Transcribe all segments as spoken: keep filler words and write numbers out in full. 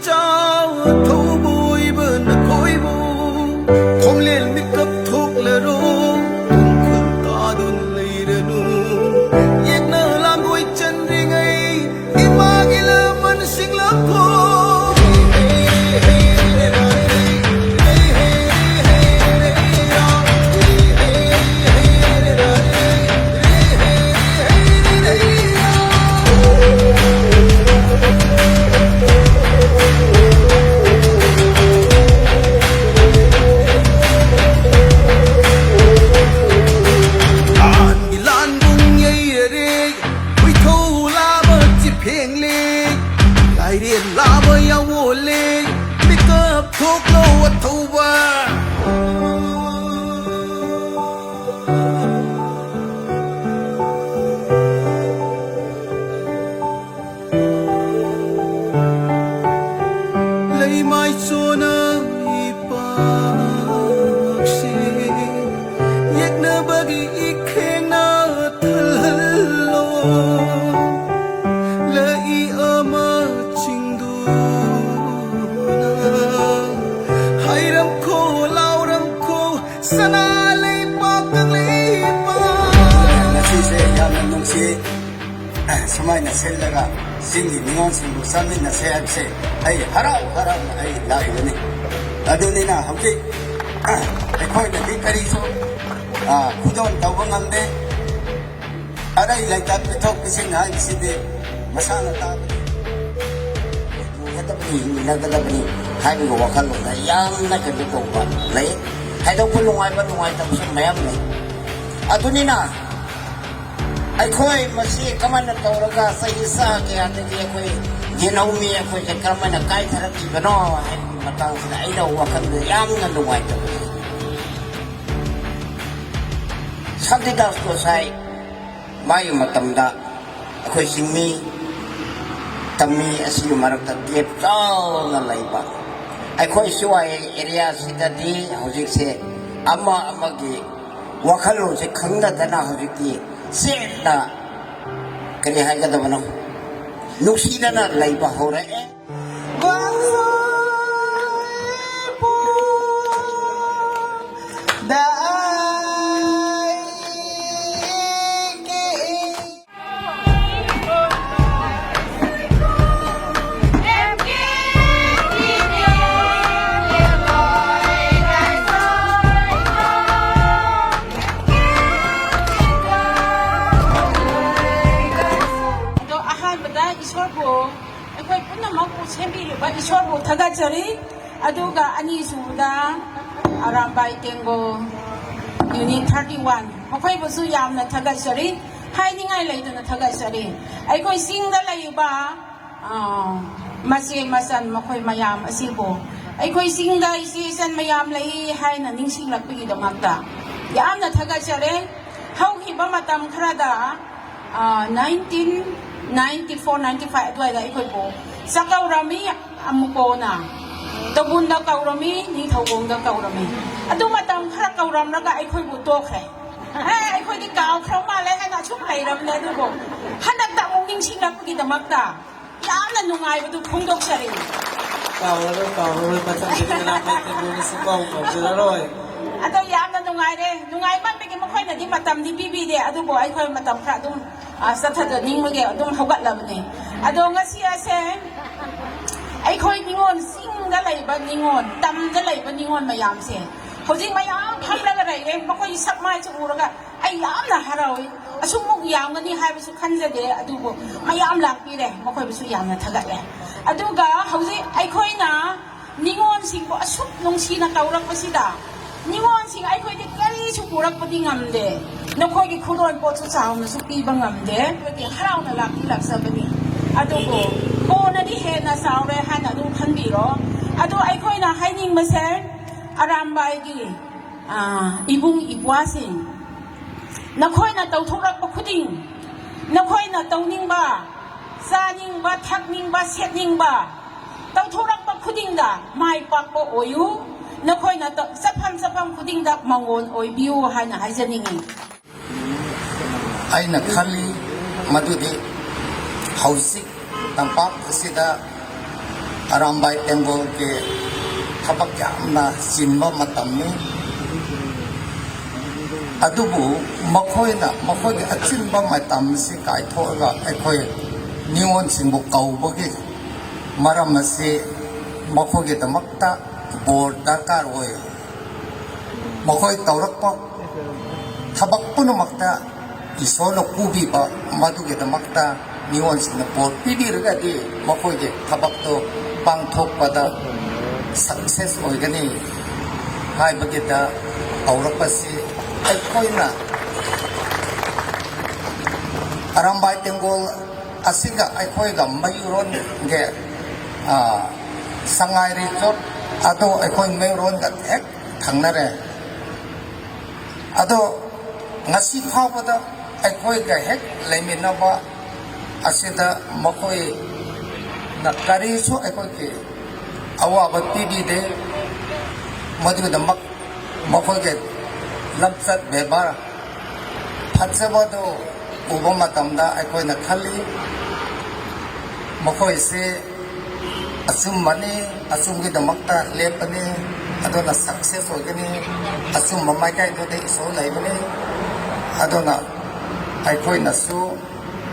ꯆꯥꯎ ꯊꯧꯕ ꯑꯣꯏꯕ ꯅꯈꯣꯏꯕꯨ ꯈꯣꯝꯂꯦꯟ ꯃꯤꯀꯞ ꯊꯣꯛꯂꯔꯣ, ꯇꯨꯡꯈꯨꯜ ꯇꯥꯗꯨꯅ ꯂꯩꯔꯅꯨ꯫ ꯌꯦꯛꯅ ꯂꯥꯡꯒꯣꯏ ꯆꯟꯗ꯭ꯔꯤꯉꯩ ꯏꯃꯥꯒꯤ ꯂꯃꯟ ꯁꯤꯡꯂꯛꯈꯣ꯫ ꯂꯥꯟꯒꯤ ꯂꯥꯟꯕꯨꯡ ꯌꯩꯔꯔꯦ, ꯍꯨꯏꯊꯧ ꯂꯥꯕ ꯆꯤꯐꯦꯡꯂꯦ, ꯂꯥꯏꯔꯦꯟ ꯂꯥꯕ ꯌꯥꯋꯣꯜꯂꯦ, ꯃꯤꯀꯞ ꯊꯣꯛꯂꯣ ꯑꯊꯧꯕ꯫ ꯂꯩꯃꯥꯏ ꯆꯣꯅ ꯏꯄꯥꯛꯁꯦ ꯌꯦꯛꯅꯕꯒꯤ ꯏꯈꯦꯡꯅ ꯊꯜꯍꯜꯂꯣ꯫ ꯂꯩ ꯑꯃ ꯆꯤꯡꯗꯨꯅ ꯍꯥꯏꯔꯝꯈꯣ, ꯂꯥꯎꯔꯝꯈꯣ, ꯁꯅꯥ ꯂꯩꯕꯥꯛ ꯀꯪꯂꯩꯄꯥꯛ꯫ ꯉꯁꯤꯁꯦ ꯌꯥꯝꯅ ꯅꯨꯡꯁꯤ꯫ ꯁꯨꯃꯥꯏꯅ ꯁꯤꯜꯂꯒ ꯆꯤꯡꯒꯤ ꯅꯤꯉꯣꯜꯁꯤꯡꯕꯨ ꯆꯥꯃꯤꯟꯅꯁꯦ ꯍꯥꯏꯕꯁꯦ ꯑꯩ ꯍꯔꯥꯎ ꯍꯔꯥꯎꯅ ꯑꯩ ꯂꯥꯛꯏꯕꯅꯤ꯫ ꯑꯗꯨꯅꯤꯅ ꯍꯧꯖꯤꯛ ꯑꯩꯈꯣꯏꯅꯗꯤ ꯀꯔꯤꯁꯨ, ꯑ, ꯈꯨꯗꯣꯜ ꯇꯧꯕ ꯉꯝꯗꯦ꯫ ꯑꯔꯩ ꯂꯩꯇ ꯄꯤꯊꯣꯛ ꯄꯤꯁꯤꯟ ꯍꯥꯏꯕꯁꯤꯗꯤ ꯃꯁꯥꯅ ꯇꯥꯕꯅꯤ꯫ ꯍꯤꯡꯒꯗꯕꯅꯤ, ꯍꯤꯡꯃꯤꯟꯅꯒꯗꯕꯅꯤ ꯍꯥꯏꯕꯒꯤ ꯋꯥꯈꯜꯂꯣꯟꯗ ꯌꯥꯝꯅ ꯀꯩꯅꯣ ꯇꯧꯕ ꯂꯩ꯫ ꯍꯥꯏꯗꯣꯛꯄ ꯅꯨꯡꯉꯥꯏꯕ, ꯅꯨꯡꯉꯥꯏꯇꯕꯁꯨ ꯃꯌꯥꯝ ꯂꯩ꯫ ꯑꯗꯨꯅꯤꯅ ꯑꯩꯈꯣꯏ ꯃꯁꯤ ꯀꯃꯥꯏꯅ ꯇꯧꯔꯒ ꯆꯍꯤ ꯆꯥ ꯀꯌꯥꯗꯒꯤ ꯑꯩꯈꯣꯏ ꯌꯦꯜꯍꯧꯃꯤ ꯑꯩꯈꯣꯏꯁꯦ ꯀꯔꯝꯍꯥꯏꯅ ꯀꯥꯏꯊꯔꯛꯈꯤꯕꯅꯣ ꯍꯥꯏꯕꯒꯤ ꯃꯇꯥꯡꯁꯤꯗ ꯑꯩꯅ ꯋꯥꯈꯜꯗ ꯌꯥꯝꯅ ꯅꯨꯡꯉꯥꯏꯇꯕ ꯂꯩ꯫ ꯁꯥꯟꯇꯤꯗꯥꯁ ꯒꯣꯁꯥꯏ ꯃꯥꯒꯤ ꯃꯇꯝꯗ ꯑꯩꯈꯣꯏ ꯆꯤꯡꯃꯤ ꯇꯝꯃꯤ ꯑꯁꯤꯒꯤ ꯃꯔꯛꯇ gap ꯆꯥꯎꯅ ꯂꯩꯕ꯫ ꯑꯩꯈꯣꯏ ꯁꯤꯋꯥꯏ area ꯁꯤꯗꯗꯤ ꯍꯧꯖꯤꯛꯁꯦ ꯑꯃ ꯑꯃꯒꯤ ꯋꯥꯈꯜꯂꯣꯟꯁꯦ ꯈꯪꯅꯗꯅ ꯍꯧꯖꯤꯛꯇꯤ ꯆꯦꯠꯅ, ꯀꯔꯤ ꯍꯥꯏꯒꯗꯕꯅꯣ, ꯅꯨꯡꯁꯤꯅꯅ ꯂꯩꯕ ꯍꯧꯔꯛꯑꯦ꯫ ꯏꯁꯣꯔꯕꯨ ꯊꯥꯒꯠꯆꯔꯤ꯫ ꯑꯗꯨꯒ ꯑꯅꯤꯁꯨꯕꯗ ꯑꯔꯥꯝꯕꯥꯏ ꯇꯦꯡꯒꯣ ꯌꯨꯅꯤꯠ ꯊꯥꯔꯇꯤ ꯋꯥꯟ, ꯃꯈꯣꯏꯕꯨꯁꯨ ꯌꯥꯝꯅ ꯊꯥꯒꯠꯆꯔꯤ꯫ ꯍꯥꯏꯅꯤꯡꯉꯥꯏ ꯂꯩꯇꯅ ꯊꯥꯒꯠꯆꯔꯤ꯫ ꯑꯩꯈꯣꯏ ꯆꯤꯡꯗ ꯂꯩꯕ, ꯑꯥ, ꯃꯆꯦ ꯃꯆꯟ ꯃꯈꯣꯏ ꯃꯌꯥꯝ ꯑꯁꯤꯕꯨ ꯑꯩꯈꯣꯏ ꯆꯤꯡꯗ ꯏꯆꯦ ꯏꯆꯟ ꯃꯌꯥꯝ ꯂꯩ ꯍꯥꯏꯅ ꯅꯤꯡꯁꯤꯡꯂꯛꯄꯒꯤꯗꯃꯛꯇ ꯌꯥꯝꯅ ꯊꯥꯒꯠꯆꯔꯦ꯫ ꯍꯧꯈꯤꯕ ꯃꯇꯝ ꯈꯔꯗ, ꯑꯥ, nineteen ninety four ninety five ꯑꯗꯨꯋꯥꯏꯗ ꯑꯩꯈꯣꯏꯕꯨ ꯆꯥꯛꯀꯧꯔꯝꯃꯤ꯫ ꯑꯃꯨꯛꯀꯣꯅ ꯇꯧꯕꯨꯟꯗ ꯀꯧꯔꯝꯃꯤ, ꯅꯤꯡꯊꯧꯈꯣꯡꯗ ꯀꯧꯔꯝꯃꯤ꯫ ꯑꯗꯨ ꯃꯇꯝ ꯈꯔ ꯀꯧꯔꯝꯂꯒ ꯑꯩꯈꯣꯏꯕꯨ ꯇꯣꯛꯈ꯭ꯔꯦ꯫ ꯑꯦ, ꯑꯩꯈꯣꯏꯗꯤ ꯀꯥꯎꯈ꯭ꯔ ꯃꯥꯜꯂꯦ ꯍꯥꯏꯅ ꯑꯁꯨꯝ ꯂꯩꯔꯕꯅꯦ꯫ ꯑꯗꯨꯕꯨ ꯍꯟꯗꯛꯇ ꯑꯃꯨꯛ ꯅꯤꯡꯁꯤꯡꯂꯛꯄꯒꯤꯗꯃꯛꯇ ꯌꯥꯝꯅ ꯅꯨꯡꯉꯥꯏꯕꯗꯨ ꯐꯣꯡꯗꯣꯛꯆꯔꯤ꯫ ꯀꯥꯎꯔꯔꯣꯏ, ꯀꯥꯎꯔꯔꯣꯏ, ꯃꯊꯪꯗꯗꯤ ꯀꯅꯥ ꯂꯩꯇꯦ, ꯃꯣꯏꯅ ꯁꯨꯡꯀꯥꯎ ꯀꯥꯎꯖꯔꯔꯣꯏ꯫ ꯑꯗꯣ ꯌꯥꯝꯅ ꯅꯨꯡꯉꯥꯏꯔꯦ꯫ ꯅꯨꯡꯉꯥꯏꯃꯟꯕꯒꯤ ꯃꯈꯣꯏꯅꯗꯤ ꯃꯇꯝꯗꯤ ꯄꯤꯕꯤꯗꯦ, ꯑꯗꯨꯕꯨ ꯑꯩꯈꯣꯏ ꯃꯇꯝ ꯈꯔ ꯑꯗꯨꯝ, ꯑ, ꯆꯠꯊꯖꯅꯤꯡꯕꯒꯤ ꯑꯗꯨꯝ ꯍꯧꯒꯠꯂꯕꯅꯦ꯫ ꯑꯗꯣ ꯉꯁꯤ ꯑꯁꯦ ꯑꯩꯈꯣꯏ ꯅꯤꯉꯣꯜ, ꯆꯤꯡꯗ ꯂꯩꯕ ꯅꯤꯉꯣꯜ, ꯇꯝꯗ ꯂꯩꯕ ꯅꯤꯉꯣꯜ ꯃꯌꯥꯝꯁꯦ ꯍꯧꯖꯤꯛ ꯃꯌꯥꯝ ꯐꯝꯂꯒ ꯂꯩꯔꯦ꯫ ꯃꯈꯣꯏꯒꯤ ꯁꯛ ꯃꯥꯏꯁꯦ ꯎꯔꯒ ꯑꯩ ꯌꯥꯝꯅ ꯍꯔꯥꯎꯏ꯫ ꯑꯁꯨꯛꯃꯨꯛ ꯌꯥꯝꯒꯅꯤ ꯍꯥꯏꯕꯁꯨ ꯈꯟꯖꯗꯦ, ꯑꯗꯨꯕꯨ ꯃꯌꯥꯝ ꯂꯥꯛꯄꯤꯔꯦ, ꯃꯈꯣꯏꯕꯨꯁꯨ ꯌꯥꯝꯅ ꯊꯥꯒꯠꯂꯦ꯫ ꯑꯗꯨꯒ ꯍꯧꯖꯤꯛ ꯑꯩꯈꯣꯏꯅ ꯅꯤꯉꯣꯜꯁꯤꯡꯕꯨ ꯑꯁꯨꯛ ꯅꯨꯡꯁꯤꯅ ꯀꯧꯔꯛꯄꯁꯤꯗ, ꯅꯤꯉꯣꯜꯁꯤꯡ ꯑꯩꯈꯣꯏꯗꯤ ꯀꯔꯤꯁꯨ ꯄꯨꯔꯛꯄꯗꯤ ꯉꯝꯗꯦ, ꯅꯈꯣꯏꯒꯤ ꯈꯨꯗꯣꯜ ꯄꯣꯠꯁꯨ ꯆꯥꯎꯅꯁꯨ ꯄꯤꯕ ꯉꯝꯗꯦ, ꯑꯩꯈꯣꯏꯗꯤ ꯍꯔꯥꯎꯅ ꯂꯥꯛꯇꯤ ꯂꯥꯛꯆꯕꯅꯤ꯫ ꯑꯗꯨꯕꯨ ꯀꯣꯟꯅꯗꯤ ꯍꯦꯟꯅ ꯆꯥꯎꯔꯦ ꯍꯥꯏꯅ ꯑꯗꯨꯝ ꯈꯟꯕꯤꯔꯣ꯫ ꯑꯗꯣ ꯑꯩꯈꯣꯏꯅ ꯍꯥꯏꯅꯤꯡꯕꯁꯦ, ꯑꯔꯥꯝꯕꯥꯏꯒꯤ, ꯑꯥ, ꯏꯕꯨꯡ ꯏꯄ꯭ꯋꯥꯁꯤꯡ, ꯅꯈꯣꯏꯅ ꯇꯧꯊꯣꯔꯛꯄ ꯈꯨꯗꯤꯡ, ꯅꯈꯣꯏꯅ ꯇꯧꯅꯤꯡꯕ, ꯆꯥꯅꯤꯡꯕ, ꯊꯛꯅꯤꯡꯕ, ꯁꯦꯠꯅꯤꯡꯕ, ꯇꯧꯊꯣꯔꯛꯄ ꯈꯨꯗꯤꯡꯗ ꯃꯥꯏ ꯄꯥꯛꯄ ꯑꯣꯏꯌꯨ꯫ ꯅꯈꯣꯏꯅ ꯇꯧ-, ꯆꯠꯐꯝ ꯆꯠꯐꯝ ꯈꯨꯗꯤꯡꯗ ꯃꯉꯣꯟ ꯑꯣꯏꯕꯤꯌꯨ ꯍꯥꯏꯅ ꯍꯥꯏꯖꯅꯤꯡꯏ꯫ ꯑꯩꯅ ꯈꯜꯂꯤ ꯃꯗꯨꯗꯤ ꯍꯧꯖꯤꯛ ꯇꯝꯄꯥꯛ ꯑꯁꯤꯗ ꯑꯔꯥꯝꯕꯥꯏ ꯇꯦꯡꯒꯣꯜꯒꯤ ꯊꯕꯛ ꯌꯥꯝꯅ ꯆꯤꯟꯕ ꯃꯇꯝꯅꯤ꯫ ꯑꯗꯨꯕꯨ ꯃꯈꯣꯏꯅ ꯃꯈꯣꯏꯒꯤ ꯑꯆꯤꯟꯕ ꯃꯇꯝꯁꯤ ꯀꯥꯏꯊꯣꯛꯑꯒ ꯑꯩꯈꯣꯏ ꯅꯤꯉꯣꯜꯁꯤꯡꯕꯨ ꯀꯧꯕꯒꯤ ꯃꯔꯝ ꯑꯁꯤ ꯃꯈꯣꯏꯒꯤꯗꯃꯛꯇ ꯕꯣꯔ ꯗꯔꯀꯥꯔ ꯑꯣꯏ꯫ ꯃꯈꯣꯏ ꯇꯧꯔꯛꯄ ꯊꯕꯛ ꯄꯨꯝꯅꯃꯛꯇ ꯏꯁꯣꯔꯅ ꯀꯨꯕꯤꯕ, ꯃꯗꯨꯒꯤꯗꯃꯛꯇ ꯃꯤꯉꯣꯟꯁꯤꯡꯅ ꯚꯣꯠ ꯄꯤꯕꯤꯔꯒꯗꯤ ꯃꯈꯣꯏꯒꯤ ꯊꯕꯛꯇꯣ ꯄꯥꯡꯊꯣꯛꯄꯗ ꯁꯛꯁꯦꯁ ꯑꯣꯏꯒꯅꯤ ꯍꯥꯏꯕꯒꯤꯗ ꯍꯧꯔꯛꯄꯁꯤ ꯑꯩꯈꯣꯏꯅ ꯑꯔꯥꯝꯕꯥꯏ ꯇꯦꯡꯒꯣꯜ ꯑꯁꯤꯒ ꯑꯩꯈꯣꯏꯒ ꯃꯌꯨꯔꯣꯟꯒꯤ, ꯑ, ꯁꯉꯥꯏ ꯔꯤꯖꯣꯔꯠ ꯑꯗꯣ ꯑꯩꯈꯣꯏ ꯃꯌꯨꯔꯣꯟꯒ ꯍꯦꯛ ꯊꯪꯅꯔꯦ꯫ ꯑꯗꯣ ꯉꯁꯤ ꯐꯥꯎꯕꯗ ꯑꯩꯈꯣꯏꯒ ꯍꯦꯛ ꯂꯩꯃꯤꯟꯅꯕ ꯑꯁꯤꯗ ꯃꯈꯣꯏꯅ ꯀꯔꯤꯁꯨ ꯑꯩꯈꯣꯏꯒꯤ ꯑꯋꯥꯕ ꯄꯤꯕꯤꯗꯦ꯫ ꯃꯗꯨꯒꯤꯗꯃꯛ ꯃꯈꯣꯏꯒꯤ ꯂꯝꯆꯠ ꯕꯦꯕꯥꯔ ꯐꯖꯕꯗꯨ ꯎꯕ ꯃꯇꯝꯗ ꯑꯩꯈꯣꯏꯅ ꯈꯜꯂꯤ, ꯃꯈꯣꯏꯁꯦ ꯑꯆꯨꯝꯕꯅꯤ, ꯑꯆꯨꯝꯒꯤꯗꯃꯛꯇ ꯂꯦꯞꯄꯅꯤ, ꯑꯗꯨꯅ ꯁꯛꯁꯦꯁ ꯑꯣꯏꯒꯅꯤ, ꯑꯆꯨꯝꯕ ꯃꯥꯏꯀꯩꯗꯨꯗ ꯏꯁꯣꯔ ꯂꯩꯕꯅꯤ꯫ ꯑꯗꯨꯅ ꯑꯩꯈꯣꯏꯅꯁꯨ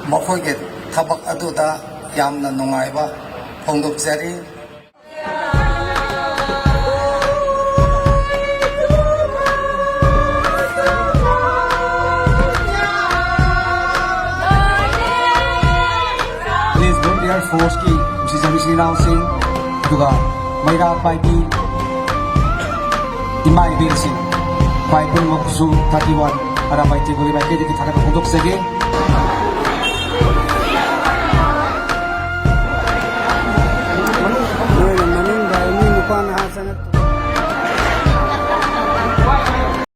ꯃꯈꯣꯏꯒꯤ ꯊꯕꯛ ꯑꯗꯨꯗ ꯌꯥꯝꯅ ꯅꯨꯡꯉꯥꯏꯕ ꯐꯣꯡꯗꯣꯛꯆꯔꯤ꯫ Police Volunteer Force ꯀꯤ ꯅꯨꯡꯁꯤꯖꯕ ꯏꯆꯤꯟ ꯏꯅꯥꯎꯁꯤꯡ, ꯑꯗꯨꯒ ꯃꯩꯔꯥ ꯄꯥꯏꯕꯤ ꯏꯃꯥ ꯏꯕꯦꯜꯁꯤꯡ, ꯈ꯭ꯋꯥꯏ ꯄꯨꯝꯅꯃꯛꯄꯨꯁꯨ thirty one ꯑꯔꯥꯝꯕꯥꯏ ꯇꯦꯡꯒꯣꯜꯒꯤ ꯃꯥꯏꯀꯩꯗꯒꯤ ꯊꯥꯒꯠꯄ ꯐꯣꯡꯗꯣꯛꯆꯒꯦ꯫